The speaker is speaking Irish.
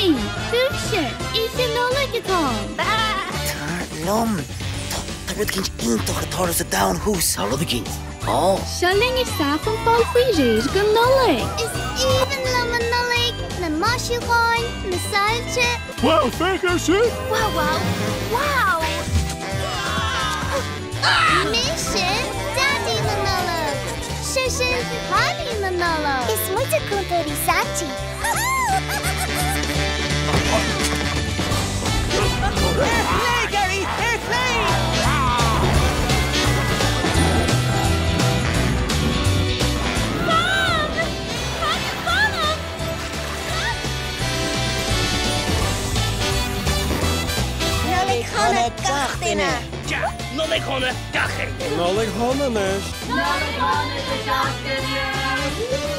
againn! Fúibhse, Oíche Nollag atá ann! Tar liom! Tá rud eicínt iontach ag tarlú sa domhan thuas. Tá rud eicínt? Á! Seo linn isteach chun fáil faoi réir don Nollaig! Is aoibhinn liom an Nollaig, na maisiúcháin, na soilse. Wow, féach air sin! Wow, wow, wow! Mise Daidí na Nollag! Sise Cailín na Nollag! Is muide cúntóirí Saintí! Ar chlé, Gerry! Ar chlé! Fan! Caithfidh fanacht! Nollaig shona gach duine! Nollaig shona gach éinne! Nollaig shona anois! Nollaig shona do gach duine!